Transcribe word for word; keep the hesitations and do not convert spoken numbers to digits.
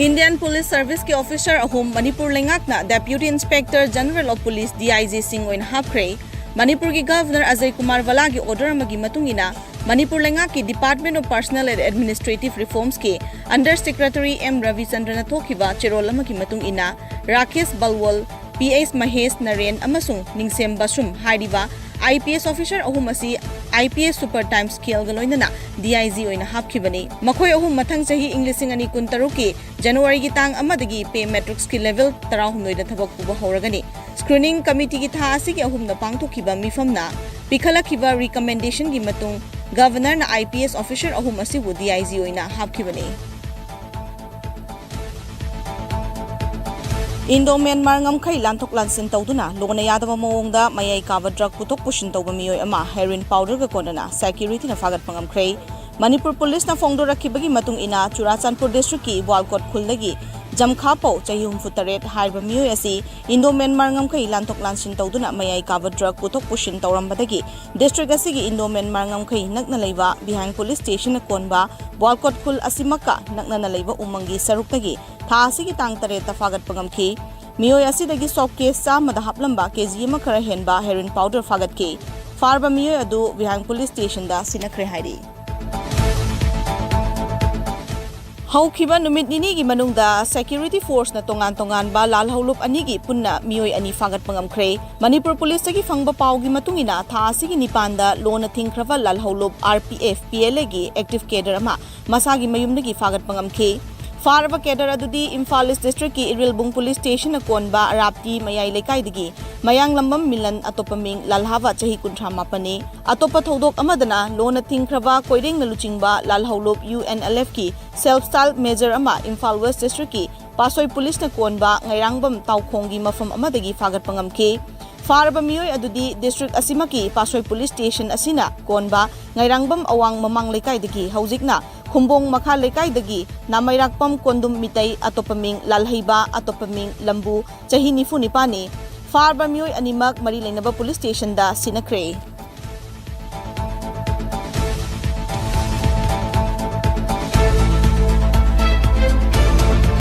Indian Police Service ꯀꯤ officer ꯑꯍꯨꯝ ꯃꯅꯤꯄꯨꯔ ꯂꯩꯉꯥꯛꯅ Deputy Inspector General of Police, D I G ꯁꯤꯡ ꯑꯣꯏꯅ ꯍꯥꯞꯈ꯭ꯔꯦ꯫ ꯃꯅꯤꯄꯨꯔꯒꯤ Governor ꯑꯖꯌ ꯀꯨꯃꯥꯔ ꯚꯜꯂꯥꯒꯤ order ꯑꯃꯒꯤ ꯃꯇꯨꯡ ꯏꯟꯅ, ꯃꯅꯤꯄꯨꯔ ꯂꯩꯉꯥꯛꯀꯤ Department of Personnel and Administrative Reforms ꯀꯤ Under Secretary M ꯔꯕꯤꯆꯟꯗ꯭ꯔꯅ ꯊꯣꯛꯈꯤꯕ ꯆꯦꯔꯣꯜ ꯑꯃꯒꯤ ꯃꯇꯨꯡ ꯏꯟꯅ, ꯔꯥꯀꯦꯁ ꯕꯜꯋꯜ, P S ꯃꯍꯦꯁ ꯅꯔꯦꯟ ꯑꯃꯁꯨꯡ ꯅꯤꯡꯁꯦꯝ ꯕꯁꯨꯝ ꯍꯥꯏꯔꯤꯕ I P S officer ꯑꯍꯨꯝ ꯑꯁꯤ I P S super time scale ꯒ ꯂꯣꯏꯅꯅ D I G ꯑꯣꯏꯅ ꯍꯥꯞꯈꯤꯕꯅꯤ꯫ ꯃꯈꯣꯏ ꯑꯍꯨꯝ ꯃꯊꯪ ꯆꯍꯤ ꯏꯪ ꯂꯤꯁꯤꯡ ꯑꯅꯤ ꯀꯨꯟ ꯇꯔꯨꯛ ꯀꯤ January ꯒꯤ ꯇꯥꯡ ꯑꯃꯗꯒꯤ pay matrix ꯀꯤ level ꯇꯔꯥꯍꯨꯝꯗꯣꯏꯗ ꯊꯕꯛ ꯄꯨꯕ ꯍꯧꯔꯒꯅꯤ꯫ Screening committee ꯒꯤ ꯊꯥ ꯑꯁꯤꯒꯤ ꯑꯍꯨꯝꯗ ꯄꯥꯡꯊꯣꯛꯈꯤꯕ ꯃꯤꯐꯝꯅ ꯄꯤꯈꯠꯂꯛꯈꯤꯕ recommendation ꯒꯤ ꯃꯇꯨꯡ Governor ꯅ I P S officer ꯑꯍꯨꯝ ꯑꯁꯤꯕꯨ D I G ꯑꯣꯏꯅ ꯍꯥꯞꯈꯤꯕꯅꯤ꯫ ꯏꯟꯗꯣ ꯃ꯭ꯌꯥꯟꯃꯥꯔ ꯉꯝꯈꯩ ꯂꯥꯟꯊꯣꯛ ꯂꯥꯟꯁꯤꯟ ꯇꯧꯗꯨꯅ ꯂꯣꯟꯅ ꯌꯥꯗꯕ ꯃꯑꯣꯡꯗ ꯃꯌꯥꯏ ꯀꯥꯕ drug ꯄꯨꯊꯣꯛ ꯄꯨꯁꯤꯟ ꯇꯧꯕ ꯃꯤꯑꯣꯏ ꯑꯃ heroin powder ꯒ ꯀꯣꯟꯅꯅ security ꯅ ꯐꯥꯒꯠꯄ ꯉꯝꯈ꯭ꯔꯦ꯫ ꯃꯅꯤꯄꯨꯔ ꯄꯨꯂꯤꯁꯅ ꯐꯣꯡꯗꯣꯔꯛꯈꯤꯕꯒꯤ ꯃꯇꯨꯡ ꯏꯟꯅ, ꯆꯨꯔꯥꯆꯥꯟꯄꯨꯔ district ꯀꯤ ꯕ꯭ꯋꯥꯜꯀꯣꯠ ꯈꯨꯜꯗꯒꯤ ꯖꯝꯈꯥꯄꯧ, ꯆꯍꯤ ꯍꯨꯝꯐꯨ ꯇꯔꯦꯠ ꯍꯥꯏꯔꯤꯕ ꯃꯤꯑꯣꯏ ꯑꯁꯤ ꯏꯟꯗꯣ ꯃ꯭ꯌꯥꯟꯃꯥꯔ ꯉꯝꯈꯩ ꯂꯥꯟꯊꯣꯛ ꯂꯥꯟꯁꯤꯟ ꯇꯧꯗꯨꯅ ꯃꯌꯥꯏ ꯀꯥꯕ drug ꯄꯨꯊꯣꯛ ꯄꯨꯁꯤꯟ ꯇꯧꯔꯝꯕꯗꯒꯤ district ꯑꯁꯤꯒꯤ ꯏꯟꯗꯣ ꯃ꯭ꯌꯥꯟꯃꯥꯔ ꯉꯝꯈꯩ ꯅꯛꯅ ꯂꯩꯕ ꯕꯤꯍꯥꯏꯡ ꯄꯨꯂꯤꯁ ꯁ꯭ꯇꯦꯁꯟꯅ ꯀꯣꯟꯕ ꯕ꯭ꯋꯥꯜꯀꯣꯠ ꯈꯨꯜ ꯑꯁꯤꯃꯛꯀ ꯅꯛꯅꯅ ꯂꯩꯕ ꯎꯃꯪꯒꯤ ꯁꯔꯨꯛꯇꯒꯤ ꯊꯥ ꯑꯁꯤꯒꯤ ꯇꯥꯡ ꯇꯔꯦꯠꯇ ꯐꯥꯒꯠꯄ ꯉꯝꯈꯤ꯫ ꯃꯤꯑꯣꯏ ꯑꯁꯤꯗꯒꯤ soap case ꯆꯥꯝꯃꯗ ꯍꯥꯞꯂꯝꯕ K G ꯑꯃ ꯈꯔ ꯍꯦꯟꯕ heroin powder ꯐꯥꯒꯠꯈꯤ꯫ ꯐꯥꯔꯕ ꯃꯤꯑꯣꯏ ꯑꯗꯨ ꯕꯤꯍꯥꯏꯡ ꯄꯨꯂꯤꯁ ꯁ꯭ꯇꯦꯁꯟꯗ ꯁꯤꯟꯅꯈ꯭ꯔꯦ ꯍꯥꯏꯔꯤ꯫ ꯍꯧꯈꯤꯕ ꯅꯨꯃꯤꯠ ꯅꯤꯅꯤꯒꯤ ꯃꯅꯨꯡꯗ security force ꯅ ꯇꯣꯉꯥꯟ ꯇꯣꯉꯥꯟꯕ ꯂꯥꯜꯍꯧꯂꯨꯞ ꯑꯅꯤꯒꯤ ꯄꯨꯟꯅ ꯃꯤꯑꯣꯏ ꯑꯅꯤ ꯐꯥꯒꯠꯄ ꯉꯝꯈ꯭ꯔꯦ꯫ ꯃꯅꯤꯄꯨꯔ ꯄꯨꯂꯤꯁꯇꯒꯤ ꯐꯪꯕ ꯄꯥꯎꯒꯤ ꯃꯇꯨꯡ ꯏꯟꯅ, ꯊꯥ ꯑꯁꯤꯒꯤ ꯅꯤꯄꯥꯟꯗ ꯂꯣꯟꯅ ꯊꯤꯡꯈ꯭ꯔꯕ ꯂꯥꯜꯍꯧꯂꯨꯞ R P F P L A ꯒꯤ active cadre ꯑꯃ ꯃꯁꯥꯒꯤ ꯃꯌꯨꯝꯗꯒꯤ ꯐꯥꯒꯠꯄ ꯉꯝꯈꯤ꯫ ꯐꯥꯔꯕ cadre ꯑꯗꯨꯗꯤ ꯏꯝꯐꯥꯜ East district ꯀꯤ ꯏꯔꯤꯜꯕꯨꯡ ꯄꯨꯂꯤꯁ ꯁ꯭ꯇꯦꯁꯟꯅ ꯀꯣꯟꯕ ꯔꯥꯞꯇꯤ ꯃꯌꯥꯏ ꯂꯩꯀꯥꯏꯗꯒꯤ ꯃꯌꯥꯡꯂꯝꯕꯝ ꯃꯤꯂꯟ, ꯑꯇꯣꯞꯄ ꯃꯤꯡ ꯂꯥꯜꯍꯥꯕ, ꯆꯍꯤ ꯀꯨꯟꯊ꯭ꯔꯥ ꯃꯥꯄꯟꯅꯤ꯫ ꯑꯇꯣꯞꯄ ꯊꯧꯗꯣꯛ ꯑꯃꯗꯅ ꯂꯣꯟꯅ ꯊꯤꯡꯈ꯭ꯔꯕ ꯀꯣꯏꯔꯦꯡꯅ ꯂꯨꯆꯤꯡꯕ ꯂꯥꯜꯍꯧꯂꯨꯞ U N L F ꯀꯤ self styled major ꯑꯃ ꯏꯝꯐꯥꯜ West district ꯀꯤ ꯄꯥꯁꯣꯏ ꯄꯨꯂꯤꯁꯅ ꯀꯣꯟꯕ ꯉꯩꯔꯥꯡꯕꯝ ꯇꯥꯎꯈꯣꯡꯒꯤ ꯃꯐꯝ ꯑꯃꯗꯒꯤ ꯐꯥꯒꯠꯄ ꯉꯝꯈꯤ꯫ ꯐꯥꯔꯕ ꯃꯤꯑꯣꯏ ꯑꯗꯨꯗꯤ district ꯑꯁꯤꯃꯛꯀꯤ ꯄꯥꯁꯣꯏ ꯄꯨꯂꯤꯁ ꯁ꯭ꯇꯦꯁꯟ ꯑꯁꯤꯅ ꯀꯣꯟꯕ ꯉꯩꯔꯥꯡꯕꯝ ꯑꯋꯥꯡ ꯃꯃꯥꯡ ꯂꯩꯀꯥꯏꯗꯒꯤ, ꯍꯧꯖꯤꯛꯅ ꯈꯨꯝꯕꯣꯡ ꯃꯈꯥ ꯂꯩꯀꯥꯏꯗꯒꯤ ꯅꯥꯃꯩꯔꯥꯛꯄꯝ ꯀꯣꯟꯗꯨꯝ ꯃꯤꯇꯩ, ꯑꯇꯣꯞꯄ ꯃꯤꯡ ꯂꯥꯜꯍꯩꯕ, ꯑꯇꯣꯞꯄ ꯃꯤꯡ ꯂꯝꯕꯨ, ꯆꯍꯤ ꯅꯤꯐꯨ ꯅꯤꯄꯥꯟꯅꯤ꯫ ꯐꯥꯔꯕ ꯃꯤꯑꯣꯏ ꯑꯅꯤꯃꯛ ꯃꯔꯤ ꯂꯩꯅꯕ ꯄꯨꯂꯤꯁ ꯁ꯭ꯇꯦꯁꯟꯗ ꯁꯤꯟꯅꯈ꯭ꯔꯦ꯫